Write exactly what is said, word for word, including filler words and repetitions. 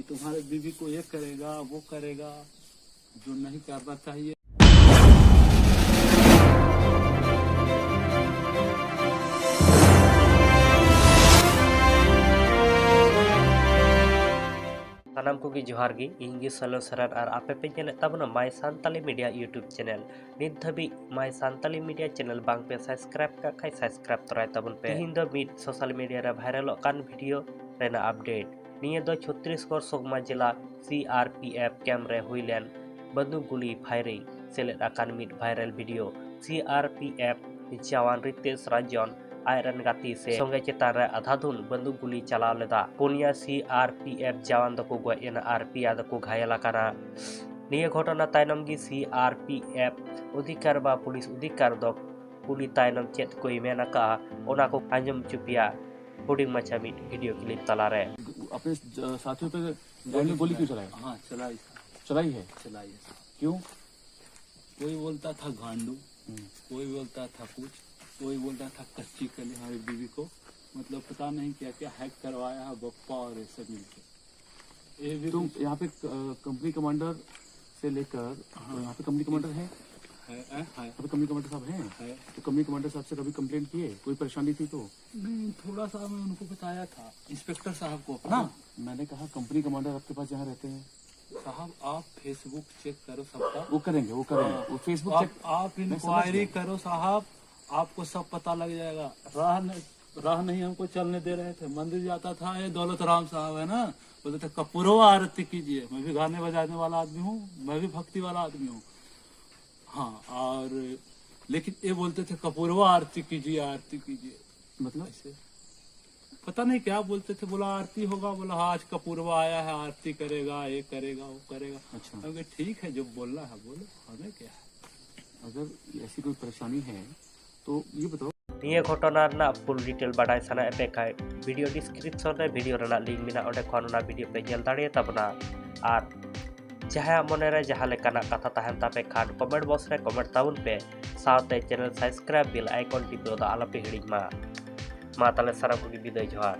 तुम्हारे बीवी को ये करेगा, वो करेगा, जो नहीं करना चाहिए। ᱥᱟᱱᱟᱢ ᱠᱚᱜᱮ ᱡᱚᱦᱟᱨ ᱜᱮ, ᱤᱧ ᱜᱮ ᱥᱟᱞᱚ ᱥᱚᱨᱮᱱ ᱟᱨ ᱟᱯᱮ ᱯᱮ ᱧᱮᱞᱮᱫ ᱛᱟᱵᱚᱱᱟ My Santali Media YouTube channel᱾ ᱱᱤᱛ ᱫᱷᱟᱹᱵᱤᱡ My Santali Media channel ᱵᱟᱝ ᱯᱮ subscribe ᱠᱟᱜ ᱠᱷᱟᱡ subscribe ᱛᱚᱨᱟᱭ ᱛᱟᱵᱚᱱ ᱯᱮ᱾ ᱛᱮᱦᱮᱧ ᱫᱚ ᱢᱤᱫ social media ᱨᱮ ᱵᱷᱟᱭᱨᱟᱞᱚᱜ ᱠᱟᱱ video ᱨᱮᱱᱟᱜ update᱾ ᱱᱤᱭᱟᱹ ᱫᱚ ᱪᱷᱚᱛᱨᱤᱥᱜᱚᱲ ᱥᱚᱜᱢᱟ ᱡᱮᱞᱟ CRPF camp ᱨᱮ ᱦᱩᱭ ᱞᱮᱱ ᱵᱟᱹᱫᱩᱠ ᱜᱩᱞᱤ firing ᱥᱮᱞᱮᱫ ᱟᱠᱟᱱ ᱢᱤᱫ viral video᱾ CRPF ᱡᱟᱣᱟᱱ ᱨᱤᱛᱮᱥ ᱨᱟᱡᱚᱱ ᱟᱡ ᱨᱮᱱ ᱜᱟᱛᱮ ᱥᱮ ᱥᱚᱸᱜᱮ ᱪᱮᱛᱟᱱ ᱨᱮ ᱟᱫᱷᱟᱫᱷᱩᱱ ᱵᱟᱹᱫᱩᱠ ᱜᱩᱞᱤ ᱪᱟᱞᱟᱣ ᱞᱮᱫᱟ᱾ ᱯᱩᱱᱭᱟ CRPF ᱡᱟᱣᱟᱱ ᱫᱚᱠᱚ ᱜᱚᱡ ᱮᱱᱟ ᱟᱨ ᱯᱮᱭᱟ ᱫᱚᱠᱚ ᱜᱷᱟᱭᱮᱞ ᱟᱠᱟᱱᱟ᱾ ᱱᱤᱭᱟᱹ ᱜᱷᱚᱴᱚᱱᱟ ᱛᱟᱭᱱᱚᱢ ᱜᱮ CRPF ᱚᱫᱷᱤᱠᱟᱨ ᱵᱟ ᱯᱩᱞᱤᱥ ᱚᱫᱷᱤᱠᱟᱨ ᱫᱚ ᱠᱩᱞᱤ ᱛᱟᱭᱱᱚᱢ ᱪᱮᱫ ᱠᱚᱭ ᱢᱮᱱ ᱟᱠᱟᱜᱼᱟ, ᱚᱱᱟ ᱠᱚ ᱟᱸᱡᱚᱢ ᱦᱚᱪᱚ ᱯᱮᱭᱟ ᱦᱩᱰᱤᱧ ᱢᱟᱪᱷᱟ ᱢᱤᱫ video clip ᱛᱟᱞᱟᱨᱮ᱾ अपने ज-, साथियों पे गाड़ी में गोली क्यों चलाई? हाँ, चलाई सर, चलाई है? चलाई है सर। क्यों? कोई बोलता था गांडू, हम्म। कोई बोलता था कुछ, कोई बोलता था कच्ची कली हमारी बीवी को, मतलब पता नहीं क्या क्या हैक करवाया है बप्पा और ऐसे मिलके। ये भी तो कुछ यहाँ पे क-, कंपनी कमांडर से लेकर, हाँ। यहाँ पे कंपनी कमांडर है? है, है, है। यहाँ पे कंपनी कमांडर साहब हैं? है। तो कंपनी कमांडर साहब से कभी कंप्लेंट किए, कोई परेशानी थी तो? नहीं, थोड़ा सा मैं उनको बताया था, इंस्पेक्टर साहब को अपना। हाँ, मैंने कहा कंपनी कमांडर आपके पास जहाँ रहते हैं। साहब, आप Facebook चेक करो सबका। वो करेंगे, वो करेंगे। हाँ। वो Facebook आप, चेक आप मैं समझ इंक्वायरी गया। करो साहब, आपको सब पता लग जाएगा। राह न, राह नहीं हमको चलने दे रहे थे। मंदिर जाता था, ये दौलत राम साहब है ना, बोलते थे, "कपूरवा आरती कीजिए।" मैं भी गाने बजाने वाला आदमी हूँ, मैं भी भक्ति वाला आदमी हूँ। हाँ, और लेकिन ये बोलते थे, "कपूरवा आरती कीजिए, आरती कीजिए।" मतलब? ऐसे पता नहीं क्या बोलते थे, बोला, "आरती होगा।" बोला, "हाँ, आज कपूरवा आया है, आरती करेगा, ये करेगा, वो करेगा।" अच्छा। हम कहे, "ठीक है, जो बोलना है बोलो, हमें क्या है।" अगर ऐसी कोई परेशानी है तो ये बताओ। ᱱᱤᱭᱟᱹ ᱜᱷᱚᱴᱚᱱᱟ ᱨᱮᱱᱟᱜ full detail ᱵᱟᱰᱟᱭ ᱥᱟᱱᱟᱭᱮᱫ ᱯᱮ ᱠᱷᱟᱡ, video description ᱨᱮ video ᱨᱮᱱᱟᱜ link ᱢᱮᱱᱟᱜᱼᱟ, ᱚᱸᱰᱮ ᱠᱷᱚᱱ ᱚᱱᱟ video ᱯᱮ ᱧᱮᱞ ᱫᱟᱲᱮᱭᱟᱛᱟ ᱵᱚᱱᱟ᱾ ᱟᱨ ᱡᱟᱦᱟᱸᱭᱟᱜ ᱢᱚᱱᱮ ᱨᱮ ᱡᱟᱦᱟᱸ ᱞᱮᱠᱟᱱᱟᱜ ᱠᱟᱛᱷᱟ ᱛᱟᱦᱮᱱ ᱛᱟᱯᱮ ᱠᱷᱟᱱ, comment box ᱨᱮ comment ᱛᱟᱵᱚᱱ ᱯᱮ, ᱥᱟᱶᱛᱮ channel subscribe, bell icon ᱴᱤᱯᱟᱹᱣ ᱫᱚ ᱟᱞᱚᱯᱮ ᱦᱤᱲᱤᱧ ᱢᱟ᱾ ᱢᱟ ᱛᱟᱦᱞᱮ ᱥᱟᱱᱟᱢ ᱠᱚᱜᱮ ᱵᱤᱫᱟᱹᱭ, ᱡᱚᱦᱟᱨ᱾